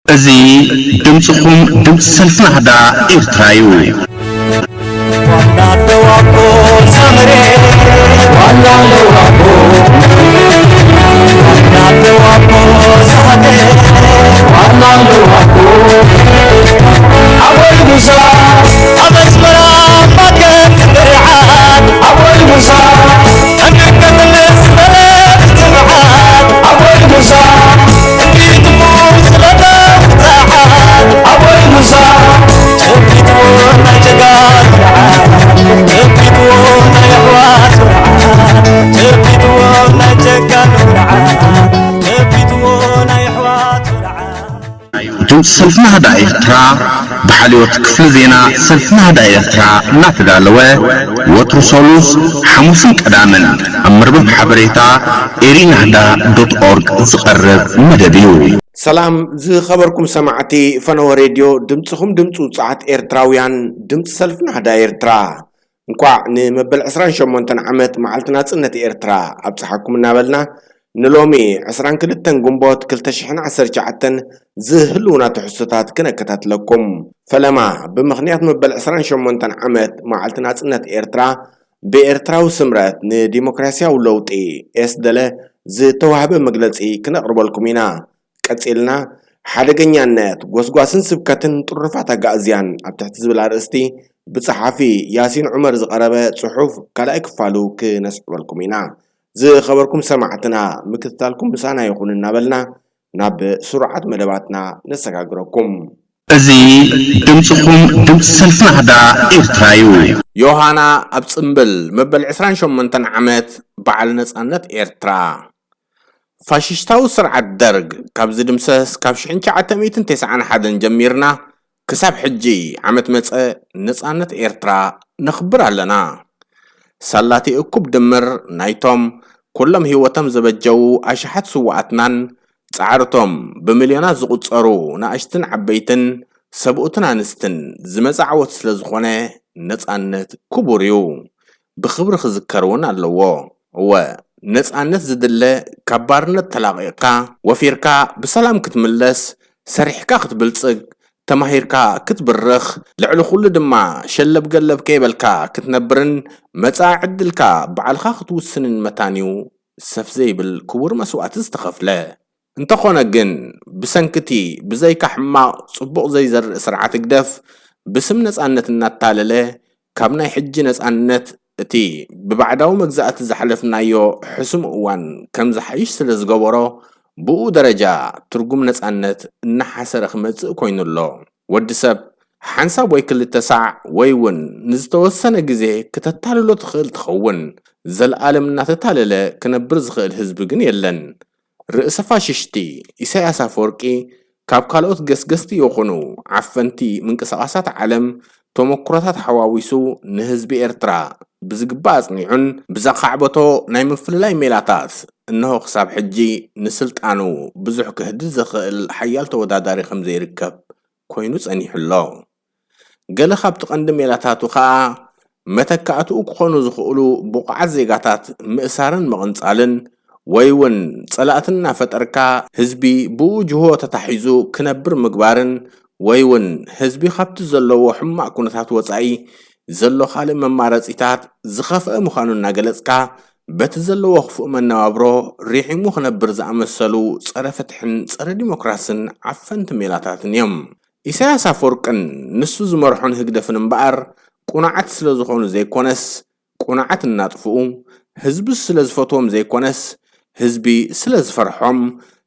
እዚ ድምፅኹም ድምፂ ሰልፊ ናህዳ ኤርትራ እዩ። ድምፂ ሰልፊ ናህዳ ኤርትራ ብሓልዮት ክፍሊ ዜና ሰልፊ ናህዳ ኤርትራ እናተዳለወ ወትሩ ሰሉስ፣ ሓሙስን ቀዳምን ኣብ መርበብ ሓበሬታ ኤሪናህዳ ዶት ኦርግ ዝቐርብ መደብ እዩ። ሰላም ዝኸበርኩም ሰማዕቲ ፈነወ ሬድዮ፣ ድምፅኹም ድምፂ ውፅዓት ኤርትራውያን፣ ድምፂ ሰልፊ ናህዳ ኤርትራ። እንኳዕ ንመበል ዕስራን ሸሞንተን ዓመት መዓልቲ ናጽነት ኤርትራ ኣብጽሓኩም እናበልና፣ ንሎሚ ዕስራን ክልተን ግንቦት ክልተ ሽሕን ዓሰርተ ትሽዓተን ዝህልውና ትሕዝቶታት ክነከታትለኩም። ፈለማ፣ ብምኽንያት መበል ዕስራን ሸሞንተን ዓመት መዓልቲ ናጽነት ኤርትራ፣ ብኤርትራዊ ስምረት ንዲሞክራስያዊ ለውጢ፣ ኤስደለ፣ ዝተዋህበ መግለጺ ክነቕርበልኩም ኢና። ቀጺልና፣ ሓደገኛነት ጎስጓስን ስብከትን ጥሩፋት ኣጋእዝያን ኣብ ትሕቲ ዝብል ኣርእስቲ ብጸሓፊ ያሲን ዑመር ዝቐረበ ጽሑፍ ካልኣይ ክፋሉ ክነስዕበልኩም ኢና። ዝኸበርኩም ሰማዕትና፣ ምክትታልኩም ምሳና ይኹን እናበልና፣ ናብ ስሩዓት መደባትና ነሰጋግረኩም። እዚ ድምጽኹም ድምጺ ሰልፊ ናህዳ ኤርትራ እዩ። ዮሃና ኣብ ጽምብል መበል ዕስራን ሸሞንተን ዓመት በዓል ነጻነት ኤርትራ። ፋሽስታዊ ስርዓት ደርግ ካብ ዝድምሰስ ካብ ሽሕን ትሽዓተ ሚእትን ተስዓን ሓደን ጀሚርና ክሳብ ሕጂ ዓመት መጸ ነጻነት ኤርትራ ነኽብር ኣለና። ሳላቲ እኩብ ድምር ናይቶም ኩሎም ህይወቶም ዘበጀዉ ኣሽሓት ስዉኣትናን ጻዕርቶም ብሚልዮናት ዝቑጸሩ ንኣሽትን ዓበይትን ሰብኡትን ኣንስትን ዝመጸ ዓወት ስለ ዝኾነ ነጻነት ክቡር እዩ። ብኽብሪ ክዝከር እውን ኣለዎ። እወ፣ ነጻነት ዝድለ ካብ ባርነት ተላቒቕካ፣ ወፊርካ ብሰላም ክትምለስ፣ ሰሪሕካ ክትብልጽግ፣ ተማሂርካ ክትብርኽ፣ ልዕሊ ኩሉ ድማ ሸለብ ገለብ ከይበልካ ክትነብርን መጻኢ ዕድልካ ባዕልኻ ክትውስንን መታን እዩ ሰፍ ዘይብል ክቡር መስዋእቲ ዝተኸፍለ። እንተኾነ ግን፣ ብሰንኪ እቲ ብዘይካ ሕማቕ ጽቡቕ ዘይዘርእ ስርዓት ህግደፍ፣ ብስም ነጻነት እናታለለ፣ ካብ ናይ ሕጂ ነጻነት እቲ ብባዕዳዊ መግዛእቲ ዝሓለፍናዮ ሕሱም እዋን ከም ዝሓይሽ ስለ ዝገበሮ፣ ብኡ ደረጃ ትርጉም ነጻነት እናሓሰረ ክመጽእ ኮይኑ ኣሎ። ወዲ ሰብ ሓንሳብ ወይ ክልተ ሳዕ ወይ እውን ንዝተወሰነ ግዜ ክተታልሎ ትኽእል ትኸውን። ዘልኣለም እናተታለለ ክነብር ዝኽእል ህዝቢ ግን የለን። ርእሰ ፋሽስቲ ኢሳያስ ኣፈወርቂ ካብ ካልኦት ገስገስቲ ይኹኑ ዓፈንቲ ምንቅስቓሳት ዓለም ተመኩሮታት ሓዋዊሱ ንህዝቢ ኤርትራ ብዝግባእ ኣጽኒዑን ብዘኻዕበቶ ናይ ምፍልላይ ሜላታት እነሆ ክሳብ ሕጂ ንስልጣኑ ብዙሕ ክህድድ ዝኽእል ሓያል ተወዳዳሪ ከም ዘይርከብ ኮይኑ ጸኒሑ ኣሎ። ገለ ካብቲ ቀንዲ ሜላታቱ ከኣ መተካእትኡ ክኾኑ ዝኽእሉ ብቑዓት ዜጋታት ምእሳርን ምቕንጻልን ወይ እውን ጸላእቲ እናፈጠርካ ህዝቢ ብኡ ጅሆ ተታሒዙ ክነብር ምግባርን ወይ እውን ህዝቢ ካብቲ ዘለዎ ሕማቕ ኩነታት ወጻኢ ዘሎ ካልእ መማረጺታት ዝኸፍአ ምዃኑ እናገለጽካ በቲ ዘለዎ ክፉእ መነባብሮ ሪሒሙ ክነብር ዝኣመሰሉ ጸረ ፍትሕን ጸረ ዲሞክራስን ዓፈንቲ ሜላታትን እዮም። ኢሳያስ ኣፈወርቅን ንሱ ዝመርሖን ህግደፍን እምበኣር ቁኑዓት ስለ ዝኾኑ ዘይኮነስ፣ ቁኑዓት እናጥፍኡ፣ ህዝቢ ስለ ዝፈትዎም ዘይኮነስ፣ ህዝቢ ስለ ዝፈርሖም፣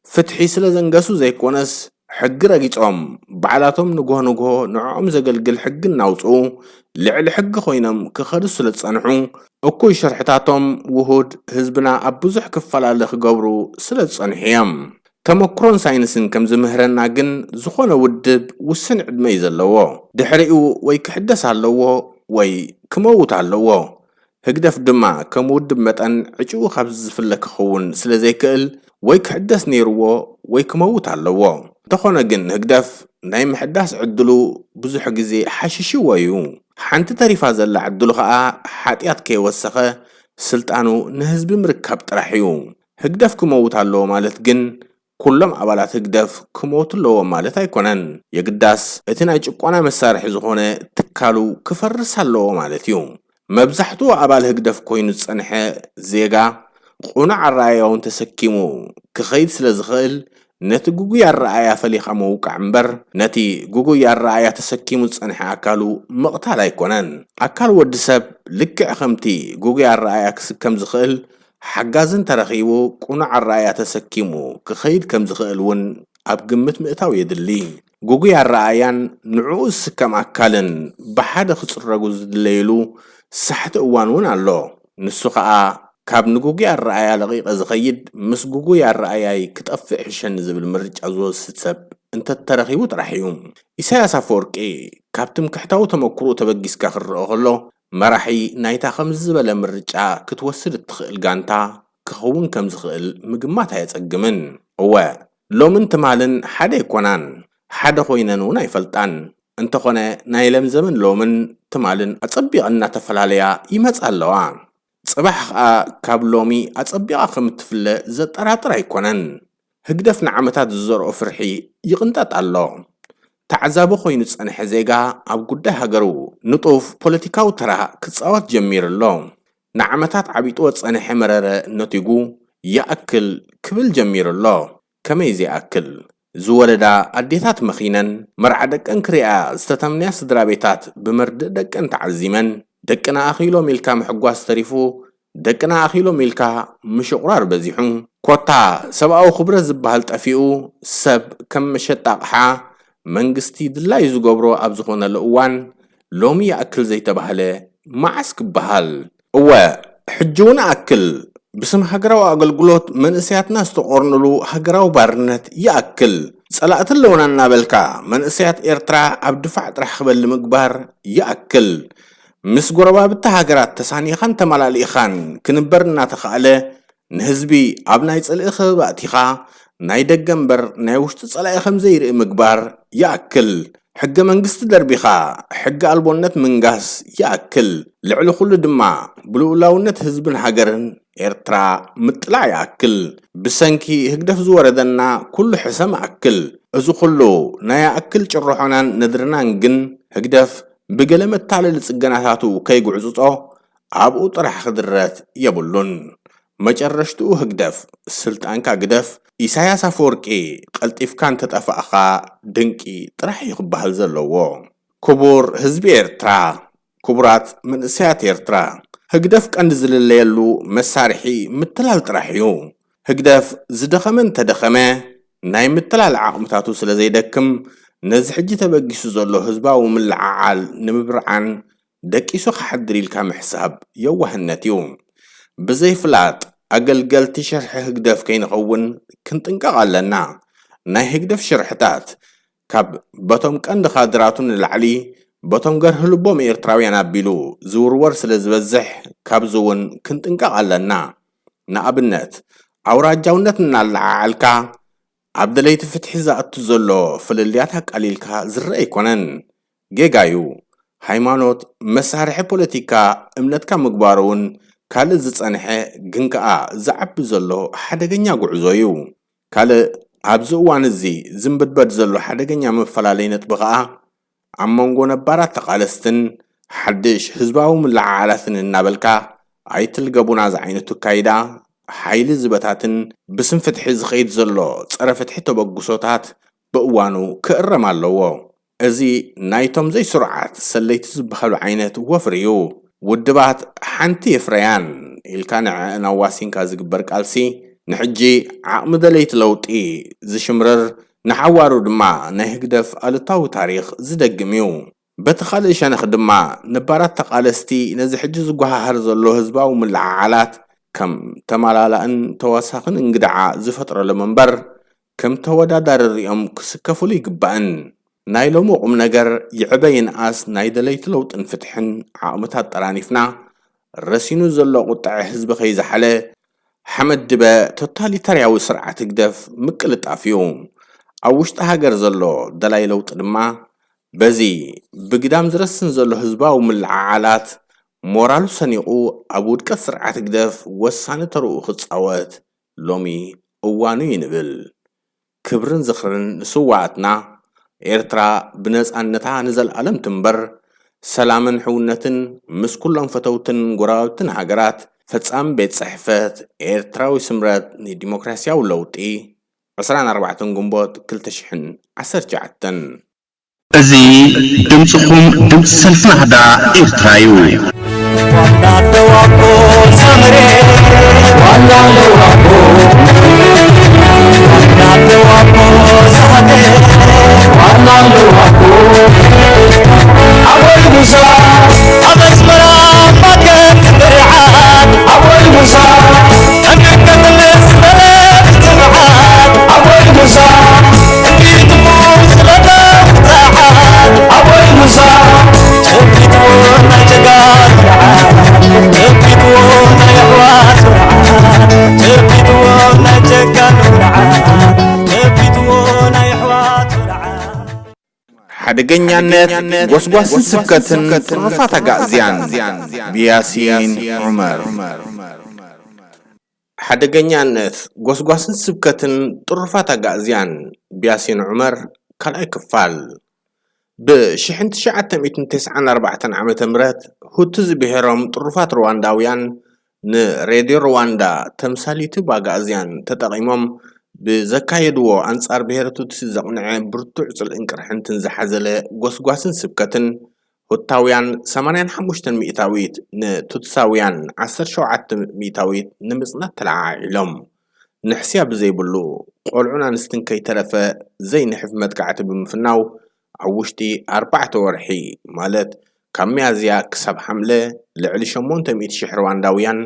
ፍትሒ ስለ ዘንገሱ ዘይኮነስ፣ ሕጊ ረጊጾም፣ ባዕላቶም ንግሆ ንግሆ ንዕኦም ዘገልግል ሕጊ እናውጽኡ፣ ልዕሊ ሕጊ ኮይኖም ክኸዱ ስለ ዝጸንሑ፣ እኩይ ሽርሕታቶም ውሁድ ህዝብና ኣብ ብዙሕ ክፈላለ ክገብሩ ስለ ዝጸንሑ እዮም። ተመክሮን ሳይንስን ከም ዝምህረና ግን፣ ዝኾነ ውድብ ውስን ዕድመ እዩ ዘለዎ። ድሕሪኡ ወይ ክሕደስ ኣለዎ ወይ ክመውት ኣለዎ። ህግደፍ ድማ ከም ውድብ መጠን ዕጭኡ ካብዚ ዝፍለ ክኸውን ስለ ዘይክእል፣ ወይ ክሕደስ ነይርዎ ወይ ክመውት ኣለዎ። እንተኾነ ግን ህግደፍ ናይ ምሕዳስ ዕድሉ ብዙሕ ግዜ ሓሺሽዎ እዩ። ሓንቲ ተሪፋ ዘላ ዕድሉ ኸኣ ሓጢኣት ከይወሰኸ ስልጣኑ ንህዝቢ ምርካብ ጥራሕ እዩ። ህግደፍ ክመውት ኣለዎ ማለት ግን ኩሎም ኣባላት ህግደፍ ክሞቱ ኣለዎም ማለት ኣይኮነን። የግዳስ እቲ ናይ ጭቆና መሳርሒ ዝኾነ ትካሉ ክፈርስ ኣለዎ ማለት እዩ። መብዛሕትኡ ኣባል ህግደፍ ኮይኑ ዝጸንሐ ዜጋ ቅኑዕ ኣረኣእያ እውን ተሰኪሙ ክኸይድ ስለ ዝኽእል፣ ነቲ ግጉይ ኣረኣእያ ፈሊኻ ምውቃዕ እምበር፣ ነቲ ግጉይ ኣረኣእያ ተሰኪሙ ዝጸንሐ ኣካሉ ምቕታል ኣይኮነን። ኣካል ወዲ ሰብ ልክዕ ከምቲ ግጉይ ኣረኣእያ ክስከም ዝኽእል ሓጋዚ እንተረኺቡ፣ ቅኑዕ ኣረኣእያ ተሰኪሙ ክኸይድ ከም ዝኽእል እውን ኣብ ግምት ምእታው የድሊ። ግጉይ ኣረኣእያን ንዕኡ ዝስከም ኣካልን ብሓደ ክጽረጉ ዝድለይሉ ሳሕቲ እዋን እውን ኣሎ። ንሱ ኸኣ ካብ ንግጉይ ኣረኣእያ ለቒቐ ዝኸይድ ምስ ግጉይ ኣረኣእያይ ክጠፍእ ይሕሸኒ ዝብል ምርጫ ዝወስድ ሰብ እንተተረኺቡ ጥራሕ እዩ። ኢሳያስ ኣፈወርቂ ካብ ትምክሕታዊ ተመክሮኡ ተበጊስካ ክረኦ ከሎ፣ መራሒ ናይታ ከምዚ ዝበለ ምርጫ ክትወስድ እትኽእል ጋንታ ክኸውን ከም ዝኽእል ምግማት ኣየጸግምን። እወ፣ ሎምን ትማልን ሓደ ኣይኮናን፣ ሓደ ኮይነን እውን ኣይፈልጣን። እንተኾነ ናይ ለምዘምን ሎምን ትማልን ኣጸቢቐን እናተፈላለያ ይመጻ ኣለዋ። ጽባሕ ኸኣ ካብ ሎሚ ኣጸቢቓ ከም እትፍለ ዘጠራጥር ኣይኮነን። ህግደፍ ንዓመታት ዝዘርኦ ፍርሒ ይቕንጠጥ ኣሎ። ተዓዛቢ ኮይኑ ዝጸንሐ ዜጋ ኣብ ጉዳይ ሃገሩ ንጡፍ ፖለቲካዊ ተራ ክጻወት ጀሚሩ ኣሎ። ንዓመታት ዓቢጥዎ ዝጸንሐ መረረ ነቲጉ ይኣክል ክብል ጀሚሩ ኣሎ። ከመይ ዘይኣክል? ዝወለዳ ኣዴታት መኺነን፣ መርዓ ደቀን ክሪኣ ዝተተምንያ ስድራ ቤታት ብመርድእ ደቀን ተዓዚመን፣ ደቅና ኣኺሎም ኢልካ ምሕጓስ ተሪፉ፣ ደቅና ኣኺሎም ኢልካ ምሽቑራር በዚሑ። ኮታ ሰብኣዊ ክብረት ዝበሃል ጠፊኡ፣ ሰብ ከም መሸጣ ኣቕሓ መንግስቲ ድላዩ ዝገብሮ ኣብ ዝኾነሉ እዋን፣ ሎሚ ይኣክል ዘይተባህለ መዓስ ክበሃል? እወ፣ ሕጂ እውን ኣክል ብስም ሃገራዊ ኣገልግሎት መንእሰያትና ዝተቖርንሉ ሃገራዊ ባርነት ይኣክል። ጸላእቲ ኣለውና እናበልካ መንእሰያት ኤርትራ ኣብ ድፋዕ ጥራሕ ክበሊ ምግባር ይኣክል። ምስ ጎረባብቲ ሃገራት ተሳኒኻን ተመላሊእኻን ክንበር እናተኻእለ ንህዝቢ ኣብ ናይ ጽልኢ ከበባ ኣእቲኻ ናይ ደገ እምበር ናይ ውሽጢ ጸላኢ ከም ዘይርኢ ምግባር ይኣክል። ሕገ መንግስቲ ደርቢኻ ሕገ ኣልቦነት ምንጋስ ይኣክል። ልዕሊ ኩሉ ድማ ብልኡላውነት ህዝብን ሃገርን ኤርትራ ምጥላዕ ይኣክል። ብሰንኪ ህግደፍ ዝወረደና ኩሉ ሕሰም ኣክል። እዚ ኩሉ ናይ ኣክል ጭርሖናን ነድርናን ግን ህግደፍ ብገለ መታለሊ ጽገናታቱ ከይጉዕጽጾ ኣብኡ ጥራሕ ክድረት የብሉን። መጨረሽትኡ ህግደፍ ስልጣንካ ግደፍ፣ ኢሳያስ ኣፈወርቂ ቀልጢፍካ እንተጠፋእኻ ድንቂ ጥራሕ እዩ ክበሃል ዘለዎ። ክቡር ህዝቢ ኤርትራ፣ ክቡራት መንእሰያት ኤርትራ፣ ህግደፍ ቀንዲ ዝልለየሉ መሳርሒ ምትላል ጥራሕ እዩ። ህግደፍ ዝደኸመ እንተደኸመ ናይ ምትላል ዓቕምታቱ ስለ ዘይደክም ነዚ ሕጂ ተበጊሱ ዘሎ ህዝባዊ ምልዕዓል ንምብርዓን ደቂሱ ክሓድር ኢልካ ምሕሳብ የዋህነት እዩ። ብዘይፍላጥ ኣገልገልቲ ሽርሒ ህግደፍ ከይንኸውን ክንጥንቀቕ ኣለና። ናይ ህግደፍ ሽርሕታት ካብ በቶም ቀንዲ ካድራቱ ንላዕሊ በቶም ገርሂ ልቦም ኤርትራውያን ኣቢሉ ዝውርወር ስለ ዝበዝሕ ካብዚ እውን ክንጥንቀቕ ኣለና። ንኣብነት ኣውራጃውነት እናለዓዓልካ ኣብ ደለይቲ ፍትሒ ዝኣቱ ዘሎ ፍልልያት ኣቃሊልካ ዝረአ ኣይኮነን። ጌጋ እዩ። ሃይማኖት መሳርሒ ፖለቲካ እምነትካ ምግባሩ እውን ካልእ ዝጸንሐ ግን ከኣ ዝዓቢ ዘሎ ሓደገኛ ጉዕዞ እዩ። ካልእ ኣብዚ እዋን እዚ ዝንብድበድ ዘሎ ሓደገኛ መፈላለይ ነጥቢ ከኣ ኣብ መንጎ ነባራት ተቓለስትን ሓድሽ ህዝባዊ ምልዕዓላትን እናበልካ ኣይትልገቡና ዝዓይነቱ ኣካይዳ ሓይሊ ዝበታትን ብስም ፍትሒ ዝኸይድ ዘሎ ጸረ ፍትሒ ተበግሶታት ብእዋኑ ክእረም ኣለዎ። እዚ ናይቶም ዘይስሩዓት ሰለይቲ ዝበሃሉ ዓይነት ወፍሪ እዩ። ውድባት ሓንቲ የፍረያን ኢልካ ንዕአን ኣዋሲንካ ዝግበር ቃልሲ ንሕጂ ዓቕሚ ደለይቲ ለውጢ ዝሽምርር ንሓዋሩ ድማ ናይ ህግደፍ ኣሉታዊ ታሪኽ ዝደግም እዩ። በቲ ካልእ ሸነኽ ድማ ነባራት ተቓለስቲ ነዚ ሕጂ ዝጓሃሃር ዘሎ ህዝባዊ ምልዕዓላት ከም ተማላላእን ተዋሳኽን እንግድዓ ዝፈጥረሎም እምበር ከም ተወዳዳሪ ሪኦም ክስከፍሉ ይግባእን። ናይ ሎሚ ቁም ነገር ይዕበ ይንኣስ ናይ ደለይቲ ለውጥን ፍትሕን ዓቕምታት ጠራኒፍና ረሲኑ ዘሎ ቁጥዐ ህዝቢ ከይዘሓለ ሓመድ ድበ ቶታሊታርያዊ ስርዓት ህግደፍ ምቅልጣፍ እዩ። ኣብ ውሽጢ ሃገር ዘሎ ደላይ ለውጢ ድማ በዚ ብግዳም ዝረስን ዘሎ ህዝባዊ ምልዕዓላት ሞራሉ ሰኒቑ ኣብ ውድቀት ስርዓት ህግደፍ ወሳኒ ተርኡ ክጻወት ሎሚ እዋኑ እዩ ንብል። ክብርን ዝኽርን ንስዋኣትና። ኤርትራ ብነጻነታ ንዘለኣለም ትንበር። ሰላምን ሕውነትን ምስ ኩሎም ፈተውትን ጎረባብትን ሃገራት። ፈጻሚ ቤት ጽሕፈት ኤርትራዊ ስምረት ንዲሞክራሲያዊ ለውጢ፣ ዕስራን ኣርባዕተን ግንቦት ክልተ ሽሕን ዓሰርተ ትሽዓተን። እዚ ድምጽኹም፣ ድምጺ ሰልፊ ናህዳ ኤርትራ እዩ። ሓደገኛነት ጎስጓስን ስብከትን ጥሩፋት ኣጋእዝያን፣ ብያሲን ዑመር። ሓደገኛነት ጎስጓስን ስብከትን ጥሩፋት ኣጋእዝያን፣ ብያሲን ዑመር፣ ካልኣይ ክፋል። ብ ሽሕን ትሽዓን ተስዓን ኣርባዕተን ዓመተ ምህረት፣ ሁቲ ዝብሔሮም ጥሩፋት ሩዋንዳውያን ንሬድዮ ሩዋንዳ ተምሳሊቲ ብኣጋእዝያን ተጠቒሞም ብዘካየድዎ ኣንጻር ብሄረ ቱትሲ ዘቕንዐ ብርቱዕ ጽልእን ቅርሕንትን ዝሓዘለ ጎስጓስን ስብከትን፣ ሁታውያን ሰማንያን ሓሙሽተን ሚእታዊት ንቱትሳውያን ዓሰርተ ሸውዓተ ሚእታዊት ንምጽናት ተለዓዒሎም። ንሕስያ ብዘይብሉ ቆልዑን ኣንስትን ከይተረፈ ዘይንሕፍ መጥቃዕቲ ብምፍናው፣ ኣብ ውሽጢ ኣርባዕተ ወርሒ፣ ማለት ካብ ሚያዝያ ክሳብ ሓምለ፣ ልዕሊ ሸሞንተ ሚእቲ ሽሕ ሩዋንዳውያን፣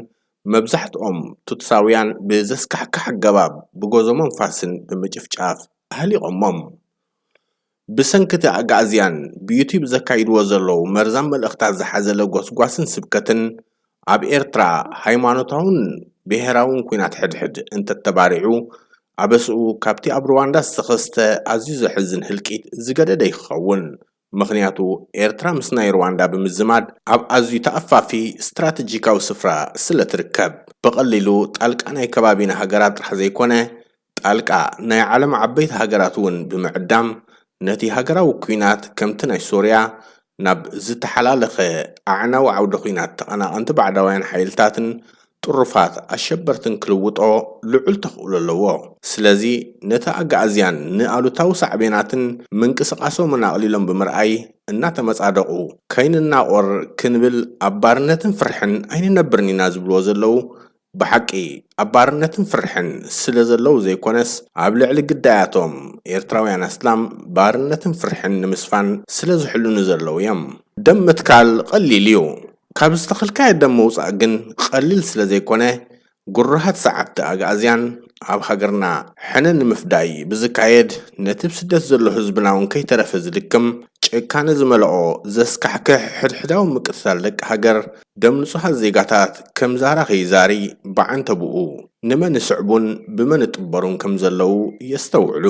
መብዛሕትኦም ቱትሳውያን፣ ብዘስካሕክሕ ኣገባብ ብጎዞሞን ፋስን ብምጭፍጫፍ ኣህሊቖሞም። ብሰንኪ እቲ ኣጋእዝያን ብዩቱብ ዘካይድዎ ዘለዉ መርዛም መልእኽታት ዝሓዘለ ጎስጓስን ስብከትን፣ ኣብ ኤርትራ ሃይማኖታውን ብሄራውን ኲናት ሕድሕድ እንተተባሪዑ፣ ኣበስኡ ካብቲ ኣብ ሩዋንዳ ዝተኸስተ ኣዝዩ ዘሕዝን ህልቂት ዝገደደ ይኸውን። ምኽንያቱ፣ ኤርትራ ምስ ናይ ሩዋንዳ ብምዝማድ ኣብ ኣዝዩ ተኣፋፊ ስትራተጂካዊ ስፍራ ስለ ትርከብ። ብቐሊሉ ጣልቃ ናይ ከባቢና ሃገራት ጥራሕ ዘይኮነ፣ ጣልቃ ናይ ዓለም ዓበይቲ ሃገራት እውን ብምዕዳም፣ ነቲ ሃገራዊ ኲናት ከምቲ ናይ ሶርያ ናብ ዝተሓላለኸ ኣዕናዊ ዓውደ ኲናት ተቐናቐንቲ ባዕዳውያን ሓይልታትን ጥሩፋት ኣሸበርትን ክልውጦ ልዑል ተኽእሎ ኣለዎ። ስለዚ ነቲ ኣጋእዝያን ንኣሉታዊ ሳዕቤናትን ምንቅስቓሶምን ኣቕሊሎም ብምርኣይ እናተመጻደቑ፣ ከይንናቖር ክንብል ኣብ ባርነትን ፍርሕን ኣይንነብርን ኢና ዝብልዎ ዘለዉ፣ ብሓቂ ኣብ ባርነትን ፍርሕን ስለ ዘለዉ ዘይኮነስ፣ ኣብ ልዕሊ ግዳያቶም ኤርትራውያን ኣስላም ባርነትን ፍርሕን ንምስፋን ስለ ዝሕልኑ ዘለዉ እዮም። ደም ምትካል ቀሊል እዩ። ካብ ዝተኸልካዮ ደም ምውጻእ ግን ቀሊል ስለ ዘይኮነ፣ ግሩሃት ሰዓብቲ ኣግኣዝያን ኣብ ሃገርና ሕነ ንምፍዳይ ብዝካየድ፣ ነቲ ብስደት ዘሎ ህዝብና እውን ከይተረፈ ዝድክም፣ ጭካነ ዝመልኦ ዘስካሕክሕ ሕድሕዳዊ ምቅትታል ደቂ ሃገር፣ ደም ንጹሃት ዜጋታት ከም ዛራ ከይዛሪ፣ ብዓንተብኡ ንመን ይስዕቡን ብመን ይጥበሩን ከም ዘለዉ የስተውዕሉ።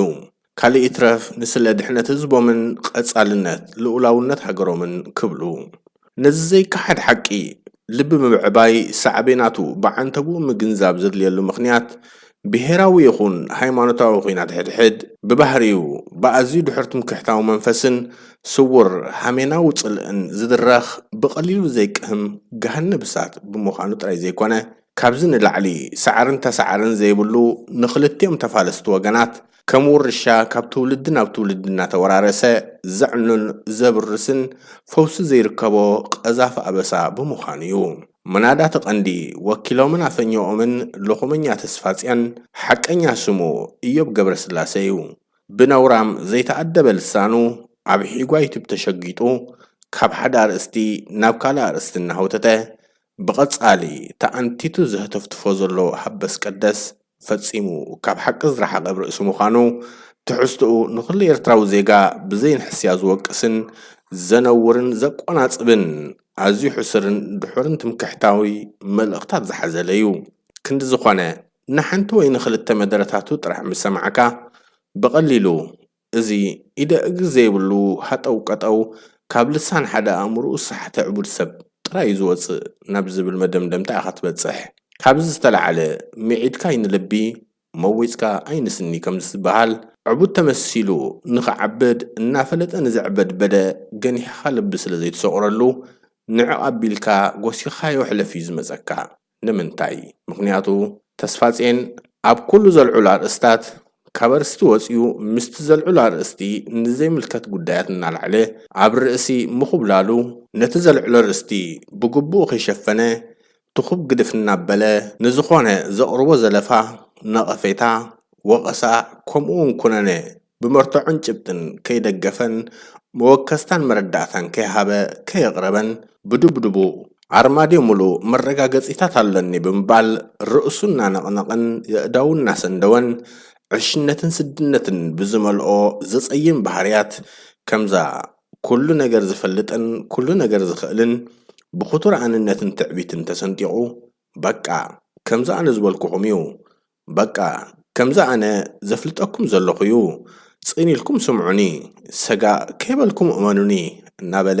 ካልእ ይትረፍ ንስለ ድሕነት ህዝቦምን ቀጻልነት ልኡላውነት ሃገሮምን ክብሉ። ነዚ ዘይከሓድ ሓቂ ልቢ ምብዕባይ ሳዕቤናቱ ብዓንተብኡ ምግንዛብ ዘድልየሉ ምኽንያት፣ ብሄራዊ ይኹን ሃይማኖታዊ ኲናት ሕድሕድ ብባህሪኡ ብኣዝዩ ድሑር ትምክሕታዊ መንፈስን ስዉር ሃሜናዊ ጽልእን ዝድረኽ ብቐሊሉ ዘይቅህም ገሃነብ እሳት ብምዃኑ ጥራይ ዘይኮነ፣ ካብዚ ንላዕሊ ሳዕርን ተሳዕርን ዘይብሉ ንኽልቲኦም ተፋለስቲ ወገናት ከም ውርሻ ካብ ትውልዲ ናብ ትውልዲ እናተወራረሰ ዘዕኑን ዘብርስን ፈውሲ ዘይርከቦ ቀዛፊ ኣበሳ ብምዃኑ እዩ። መናዳቲ ቀንዲ ወኪሎምን ኣፈኛኦምን ሎኹመኛ ተስፋጽዮን ሓቀኛ ስሙ ኢዮብ ገብረስላሴ እዩ። ብነውራም ዘይተኣደበ ልሳኑ ኣብ ሒጓ ዩቱብ ተሸጊጡ ካብ ሓደ ኣርእስቲ ናብ ካልእ ኣርእስቲ እናሃውተተ ብቐጻሊ ተኣንቲቱ ዘህተፍትፎ ዘሎ ሃበስ ቀደስ ፈጺሙ ካብ ሓቂ ዝረሓቐ ኣብ ርእሲ ምዃኑ፣ ትሕዝትኡ ንኹሉ ኤርትራዊ ዜጋ ብዘይንሕስያ ዝወቅስን ዘነውርን ዘቆናጽብን ኣዝዩ ሕሱርን ድሑርን ትምክሕታዊ መልእኽታት ዝሓዘለ እዩ። ክንዲ ዝኾነ፣ ንሓንቲ ወይ ንኽልተ መደረታቱ ጥራሕ ምስ ሰማዕካ፣ ብቐሊሉ እዚ ኢደ እግሪ ዘይብሉ ሃጠው ቀጠው ካብ ልሳን ሓደ ኣእምሮኡ ዝሰሓተ ዕቡድ ሰብ ጥራይ እዩ ዝወጽእ ናብ ዝብል መደምደምታ ኢኻ ትበጽሕ። ካብዚ ዝተለዓለ፣ ምዒድካ ኣይንልቢ፣ መዊፅካ ኣይንስኒ ከም ዝበሃል፣ ዕቡድ ተመሲሉ ንኽዓብድ እናፈለጠ ንዘዕበድበደ ገኒሕኻ ልቢ ስለ ዘይትሰቑረሉ፣ ንዕቕ ኣቢልካ ጎሲኻዮ ሕለፍ እዩ ዝመፀካ። ንምንታይ? ምኽንያቱ ተስፋጼን ኣብ ኩሉ ዘልዕሉ ኣርእስታት ካብ ኣርእስቲ ወፂኡ ምስቲ ዘልዕሉ ኣርእስቲ ንዘይምልከት ጉዳያት እናልዓለ ኣብ ርእሲ ምኹብላሉ ነቲ ዘልዕሎ ኣርእስቲ ብግቡእ ከይሸፈነ ትኹብ ግድፍ እናበለ ንዝኾነ ዘቕርቦ ዘለፋ፣ ነቐፌታ፣ ወቐሳ ከምኡ እውን ኩነነ ብመርትዖን ጭብጥን ከይደገፈን መወከስታን መረዳእታን ከይሃበ ከየቕረበን ብድብድቡ ኣርማድዮ ሙሉእ መረጋገጺታት ኣሎኒ ብምባል ርእሱ እናነቕነቕን የእዳዉ እናሰንደወን ዕሽነትን ስድነትን ብዝመልኦ ዘጸይም ባህርያት ከምዛ ኩሉ ነገር ዝፈልጥን ኩሉ ነገር ዝኽእልን ብኽቱር ኣንነትን ትዕቢትን ተሰንጢቑ በቃ ከምዚ ኣነ ዝበልኩኹም እዩ። በቃ ከምዚ ኣነ ዘፍልጠኩም ዘለኹ እዩ። ጽን ኢልኩም ስምዑኒ፣ ሰጋእ ከይበልኩም እመኑኒ እናበለ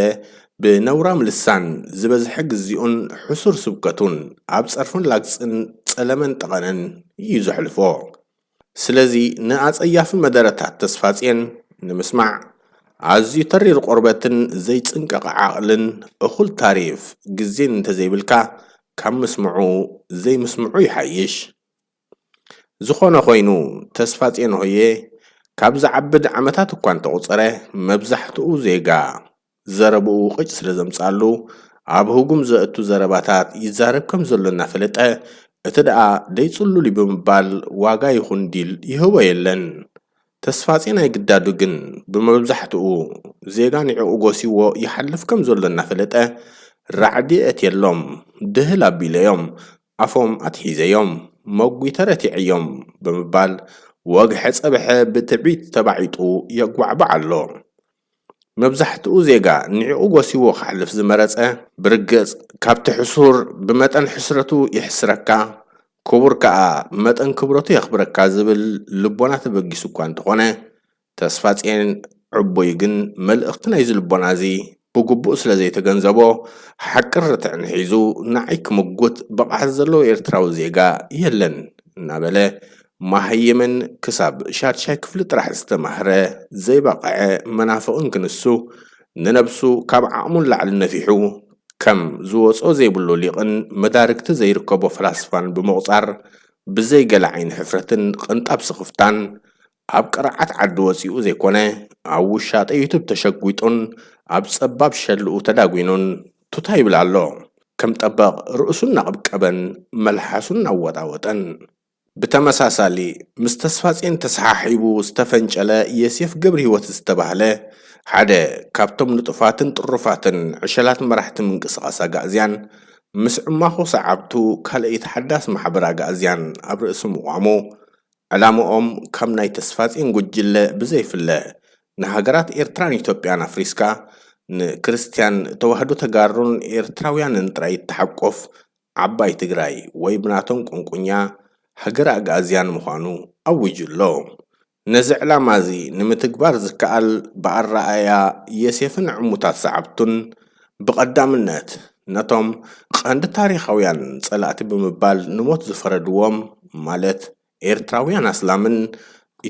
ብነውራም ልሳን ዝበዝሐ ግዜኡን ሕሱር ስብከቱን ኣብ ጸርፍን ላግጽን ጸለመን ጠቐነን እዩ ዘሕልፎ። ስለዚ ንኣጸያፊ መደረታት ተስፋጽዮን ንምስማዕ ኣዝዩ ተሪር ቆርበትን ዘይጽንቀቕ ዓቕልን እኹል ታሪፍ ግዜን እንተዘይብልካ ካብ ምስምዑ ዘይምስምዑ ይሓይሽ። ዝኾነ ኮይኑ ተስፋጽዮን ሆየ ካብ ዝዓብድ ዓመታት እኳ እንተቑጸረ መብዛሕትኡ ዜጋ ዘረብኡ ቅጭ ስለ ዘምጽኣሉ ኣብ ህጉም ዘእቱ ዘረባታት ይዛረብ ከም ዘሎ እናፈለጠ እቲ ደኣ ደይ ጽሉል እዩ ብምባል ዋጋ ይኹን ዲል ይህቦ የለን። ተስፋጼን ኣይግዳዱ ግን ብመብዛሕትኡ ዜጋ ንዕኡ ጎሲዎ ይሓልፍ ከም ዘሎ እናፈለጠ ራዕዲ ኣእትየሎም ድህል ኣቢለዮም ኣፎም ኣትሒዘዮም መጒተ ረቲዐዮም ብምባል ወግሐ ጸብሐ ብትዕቢት ተባዒጡ የጓዕባዕ ኣሎ። መብዛሕትኡ ዜጋ ንዕኡ ጎሲዎ ክሓልፍ ዝመረጸ ብርግጽ ካብቲ ሕሱር ብመጠን ሕስረቱ የሕስረካ ክቡር ከኣ መጠን ክብረቱ የኽብረካ ዝብል ልቦና ተበጊሱ እኳ እንተኾነ፣ ተስፋጼን ዕቡይ ግን መልእኽቲ ናይዚ ልቦና እዚ ብግቡእ ስለ ዘይተገንዘቦ፣ ሓቅን ርትዕን ሒዙ ንዓይ ክምጉት ብቕዓት ዘለዎ ኤርትራዊ ዜጋ የለን እናበለ፣ መሃይምን ክሳብ ሻድሻይ ክፍሊ ጥራሕ ዝተማህረ ዘይበቕዐ መናፍቕን ክንሱ፣ ንነብሱ ካብ ዓቕሙ ንላዕሊ ነፊሑ፣ ከም ዝወጾ ዘይብሉ ሊቕን መዳርግቲ ዘይርከቦ ፈላስፋን ብምቑጻር፣ ብዘይ ገለ ዓይኒ ሕፍረትን ቅንጣብ ስኽፍታን፣ ኣብ ቅርዓት ዓዲ ወጺኡ ዘይኮነ፣ ኣብ ውሻጠ ዩቱብ ተሸጒጡን ኣብ ጸባብ ሸልኡ ተዳጒኑን ቱታ ይብል ኣሎ። ከም ጠበቕ ርእሱ እናቕብቀበን መልሓሱ እናወጣወጠን። ብተመሳሳሊ፣ ምስ ተስፋጼን ተሰሓሒቡ ዝተፈንጨለ የሴፍ ገብረሂወት ዝተባህለ ሓደ ካብቶም ንጡፋትን ጥሩፋትን ዕሸላት መራሕቲ ምንቅስቓስ ኣጋእዝያን፣ ምስ ዕማኹ ሰዓብቱ ካልኣይቲ ሓዳስ ማሕበር ኣጋእዝያን ኣብ ርእሲ ምቋሙ፣ ዕላምኦም ካብ ናይ ተስፋጼን ጉጅለ ብዘይፍለ፣ ንሃገራት ኤርትራን ኢትዮጵያን ኣፍሪስካ፣ ንክርስትያን ተዋህዶ ተጋሩን ኤርትራውያንን ጥራይ እትሓቁፍ ዓባይ ትግራይ ወይ ብናቶም ቁንቁኛ ሃገረ ኣግኣዝያን ምዃኑ ኣዊጁ ኣሎ። ነዚ ዕላማ እዚ ንምትግባር ዝከኣል ብኣረኣእያ የሴፍን ዕሙታት ሰዓብቱን ብቐዳምነት ነቶም ቀንዲ ታሪኻውያን ጸላእቲ ብምባል ንሞት ዝፈረድዎም ማለት ኤርትራውያን ኣስላምን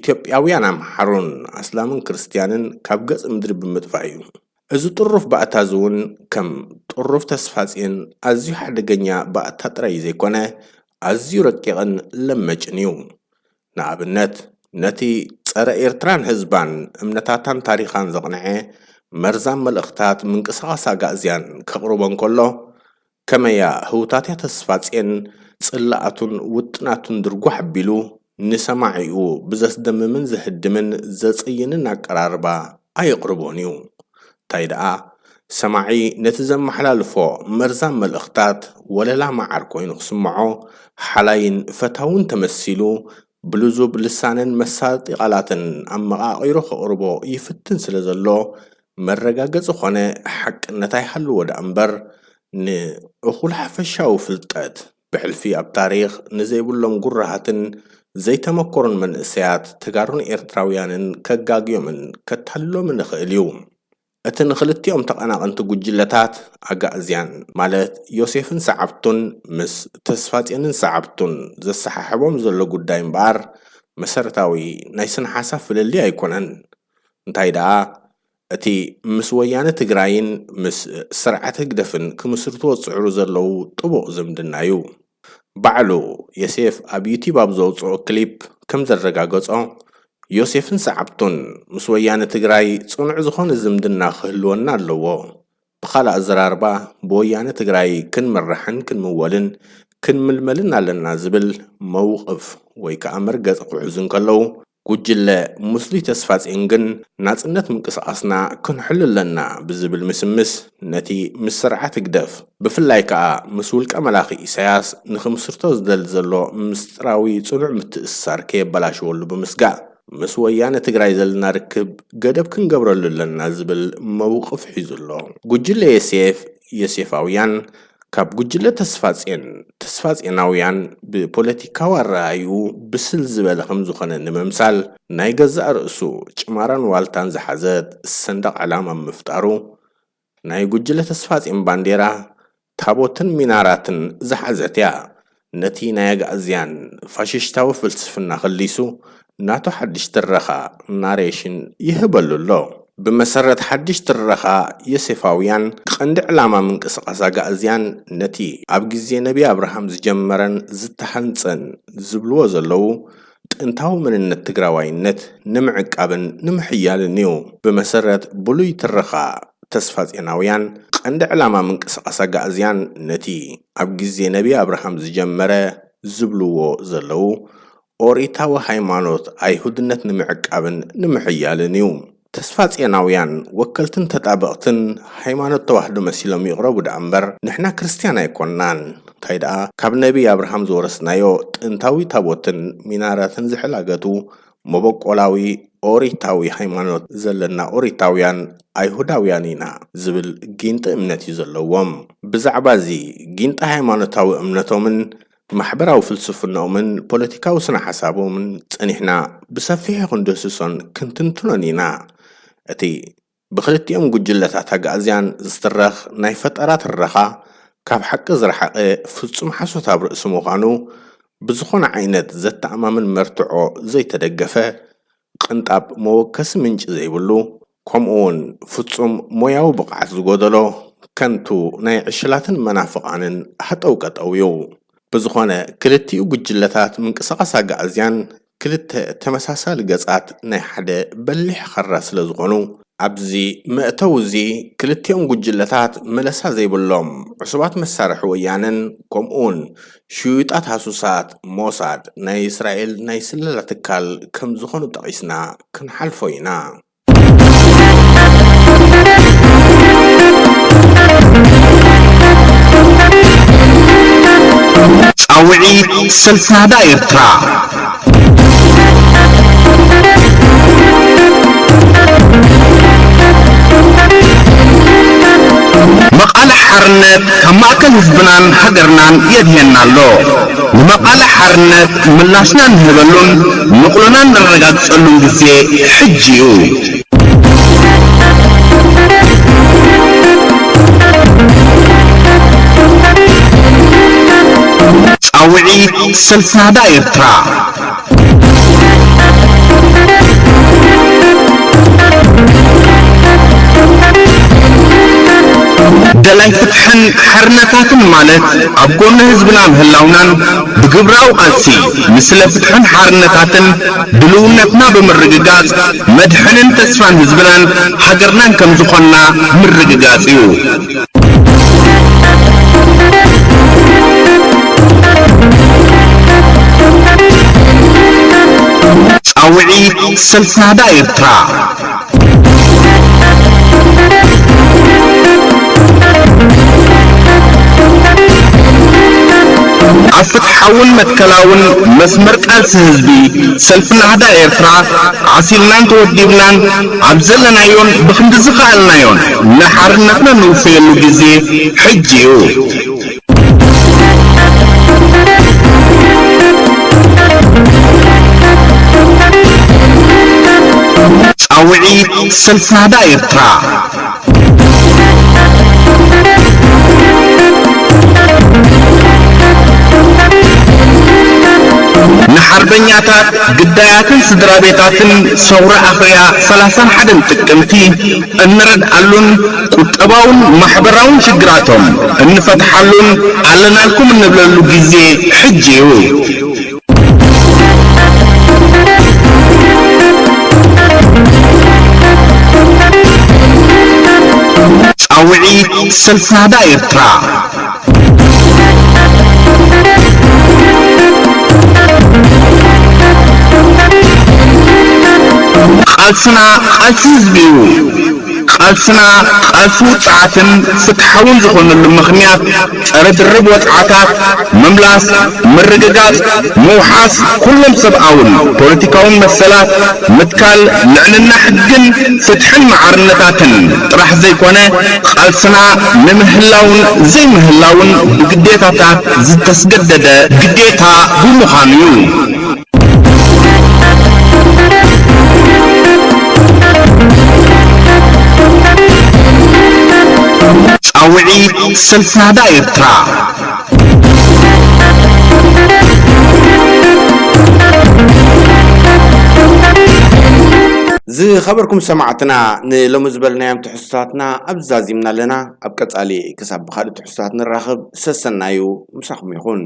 ኢትዮጵያውያን ኣምሓሩን ኣስላምን ክርስትያንን ካብ ገጽ ምድሪ ብምጥፋእ እዩ። እዚ ጥሩፍ ባእታ እዚ እውን ከም ጥሩፍ ተስፋጽዮን ኣዝዩ ሓደገኛ ባእታ ጥራይ ዘይኮነ ኣዝዩ ረቂቕን ለመጭን እዩ። ንኣብነት ነቲ ጸረ ኤርትራን ህዝባን እምነታታን ታሪኻን ዘቕንዐ መርዛም መልእኽታት ምንቅስቓስ ኣጋእዝያን ከቕርቦ እንከሎ ከመያ ህውታትያ ተስፋጼን ጽላኣቱን ውጥናቱን ድርጓሕ ኣቢሉ ንሰማዒኡ ብዘስደምምን ዘህድምን ዘጸይንን ኣቀራርባ ኣየቕርቦን እዩ። እንታይ ደኣ ሰማዒ ነቲ ዘመሓላልፎ መርዛም መልእኽታት ወለላ መዓር ኮይኑ ክስምዖ ሓላይን ፈታውን ተመሲሉ ብልዙብ ልሳንን መሳጢ ቃላትን ኣመቓቒሩ ከቕርቦ ይፍትን ስለ ዘሎ መረጋገጺ ኾነ ሓቅነት ኣይሃልዎ ደኣ እምበር ንእኹል ሓፈሻዊ ፍልጠት ብሕልፊ ኣብ ታሪኽ ንዘይብሎም ጉራሃትን ዘይተመኮሩን መንእሰያት ተጋሩን ኤርትራውያንን ከጋግዮምን ከታልሎምን ይኽእል እዩ። እቲ ንክልቲኦም ተቐናቐንቲ ጉጅለታት ኣጋእዝያን፣ ማለት ዮሴፍን ሰዓብቱን ምስ ተስፋጼንን ሰዓብቱን ዘሰሓሕቦም ዘሎ ጉዳይ እምበኣር፣ መሰረታዊ ናይ ስነ ሓሳብ ፍልልይ ኣይኮነን። እንታይ ደኣ፣ እቲ ምስ ወያነ ትግራይን ምስ ስርዓት ህግደፍን ክምስርትዎ ዝጽዕሩ ዘለዉ ጥቡቕ ዝምድና እዩ። ባዕሉ ዮሴፍ ኣብ ዩቲዩብ ኣብ ዘውፅኦ ክሊፕ ከም ዘረጋገጾ፣ ዮሴፍን ሰዓብቱን ምስ ወያነ ትግራይ ጽኑዕ ዝኾነ ዝምድና ክህልወና ኣለዎ። ብኻልእ ኣዘራርባ፣ ብወያነ ትግራይ ክንምራሕን ክንምወልን ክንምልመልን ኣለና ዝብል መውቕፍ ወይ ከዓ መርገፂ ክሕዙ እንከለዉ፣ ጉጅለ ሙስሊ ተስፋጼን ግን ናጽነት ምንቅስቓስና ክንሕሉ ኣለና ብዝብል ምስምስ፣ ነቲ ምስ ስርዓት ህግደፍ፣ ብፍላይ ከኣ ምስ ውልቀ መላኺ ኢሳያስ ንኽምስርቶ ዝደሊ ዘሎ ምስጢራዊ ጽኑዕ ምትእስሳር ከየበላሽወሉ ብምስጋእ፣ ምስ ወያነ ትግራይ ዘለና ርክብ ገደብ ክንገብረሉ ኣለና ዝብል መውቕፍ ሒዙ ኣሎ። ጉጅለ ዮሴፍ፣ ዮሴፋውያን፣ ካብ ጉጅለ ተስፋጼን፣ ተስፋጼናውያን ብፖለቲካዊ ኣረኣእይኡ ብስል ዝበለ ከም ዝኾነ ንምምሳል፣ ናይ ገዛእ ርእሱ ጭማራን ዋልታን ዝሓዘት ሰንደቕ ዕላማ ምፍጣሩ፣ ናይ ጉጅለ ተስፋጼን ባንዴራ፣ ታቦትን ሚናራትን ዝሓዘት እያ። ነቲ ናይ ኣግኣዝያን ፋሽስታዊ ፍልስፍና ከሊሱ፣ ናቱ ሓድሽ ትረኻ፣ ናሬሽን፣ ይህበሉ ኣሎ። ብመሰረት ሓድሽ ትረኻ ዮሴፋውያን፣ ቀንዲ ዕላማ ምንቅስቓስ ኣግኣዝያን ነቲ ኣብ ግዜ ነቢ ኣብርሃም ዝጀመረን ዝተሃንጸን ዝብልዎ ዘለዉ ጥንታዊ መንነት ትግራዋይነት ንምዕቃብን ንምሕያልን እዩ። ብመሰረት ብሉይ ትረኻ ተስፋጼናውያን፣ ቀንዲ ዕላማ ምንቅስቓስ ኣግኣዝያን ነቲ ኣብ ግዜ ነቢ ኣብርሃም ዝጀመረ ዝብልዎ ዘለዉ ኦሪታዊ ሃይማኖት ኣይሁድነት ንምዕቃብን ንምሕያልን እዩ። ተስፋጼናውያን ወከልትን ተጣበቕትን ሃይማኖት ተዋህዶ መሲሎም ይቕረቡ ደኣ እምበር፣ ንሕና ክርስትያን ኣይኮንናን። እንታይ ደኣ፣ ካብ ነቢ ኣብርሃም ዝወረስናዮ ጥንታዊ ታቦትን ሚናራትን ዝሕላገቱ መበቆላዊ ኦሪታዊ ሃይማኖት ዘለና ኦሪታውያን ኣይሁዳውያን ኢና ዝብል ጊንጢ እምነት እዩ ዘለዎም። ብዛዕባ እዚ ጊንጢ ሃይማኖታዊ እምነቶምን ማሕበራዊ ፍልስፍናኦምን ፖለቲካዊ ስነ ሓሳቦምን ጸኒሕና ብሰፊሑ ክንድህስሶን ክንትንትኖን ኢና። እቲ ብክልቲኦም ጉጅለታት ኣግኣዝያን ዝትረኽ ናይ ፈጠራ ትረኻ፣ ካብ ሓቂ ዝረሓቐ ፍጹም ሓሶት ኣብ ርእሲ ምዃኑ፣ ብዝኾነ ዓይነት ዘተኣማምን መርትዖ ዘይተደገፈ፣ ቅንጣብ መወከሲ ምንጪ ዘይብሉ፣ ከምኡ እውን ፍጹም ሞያዊ ብቕዓት ዝጎደሎ፣ ከንቱ ናይ ዕሽላትን መናፍቓንን ሃጠው ቀጠው እዩ። ብዝኾነ፣ ክልቲኡ ጉጅለታት ምንቅስቓስ ኣግኣዝያን ክልተ ተመሳሳሊ ገጻት ናይ ሓደ በሊሕ ኻራ ስለ ዝኾኑ፣ ኣብዚ መእተዊ እዚ ክልቲኦም ጉጅለታት መለሳ ዘይብሎም ዕሱባት መሳርሒ ወያነን፣ ከምኡውን ሽዩጣት ሃሱሳት ሞሳድ ናይ እስራኤል ናይ ስለላ ትካል ከም ዝኾኑ ጠቒስና ክንሓልፎ ኢና። ጻውዒት ሰልፊ ናህዳ ኤርትራ። መቓልሕ ሓርነት ካብ ማእከል ህዝብናን ሃገርናን የድህየና ኣሎ። ንመቓልሕ ሓርነት ምላሽና እንህበሉን ንቕሎና እነረጋግጸሉን ግዜ ሕጂ እዩ። ጻውዒት ሰልፊ ናህዳ ኤርትራ። ደላይ ፍትሕን ሓርነታትን ማለት ኣብ ጎኒ ህዝብና ምህላውናን ብግብራዊ ቃልሲ ንስለ ፍትሕን ሓርነታትን ድልውነትና ብምርግጋጽ መድሕንን ተስፋን ህዝብናን ሃገርናን ከም ዝኾንና ምርግጋጽ እዩ። ጻውዒት ሰልፊ ናህዳ ኤርትራ። ኣብ ፍትሓውን መትከላውን መስመር ቃልሲ ህዝቢ፣ ሰልፊ ናህዳ ኤርትራ ዓሲልናን ተወዲብናን ኣብ ዘለናዮን ብኽንዲ ዝኸኣልናዮን ንሓርነትና ንውፈየሉ ግዜ ሕጂ እዩ። ውዒት ሰልፊ ናህዳ ኤርትራ። ንሓርበኛታት፣ ግዳያትን ስድራ ቤታትን ሰውራ ኣኽርያ ሰላሳን ሓደን ጥቅምቲ እንረድኣሉን ቁጠባውን ማሕበራውን ሽግራቶም እንፈትሓሉን ኣለናልኩም እንብለሉ ግዜ ሕጂ እዩ። ጻውዒት ሰልፊ ናህዳ ኤርትራ። ቃልስና ቃልሲ ህዝቢ እዩ። ቃልስና ቃልሲ ውጽዓትን ፍትሓውን ዝኾነሉ ምኽንያት፣ ጸረ ድርብ ወጽዓታት፣ ምምላስ፣ ምርግጋጽ፣ ምውሓስ ኩሎም ሰብኣውን ፖለቲካውን መሰላት፣ ምትካል ልዕልና ሕግን ፍትሕን ማዕርነታትን ጥራሕ ዘይኮነ፣ ቃልስና ንምህላውን ዘይምህላውን ብግዴታታት ዝተስገደደ ግዴታ ብምዃኑ እዩ። ጻውዒት ሰልፊ ናህዳ ኤርትራ። ዝኸበርኩም ሰማዕትና፣ ንሎሚ ዝበልናዮም ትሕዝቶታትና ኣብዚ ዛዚምና ኣለና። ኣብ ቀጻሊ ክሳብ ብኻልእ ትሕዝቶታት ንራኸብ፣ ሰሰናዩ ምሳኹም ይኹን።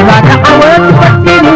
ባዳ ዓወት ፈጺሙ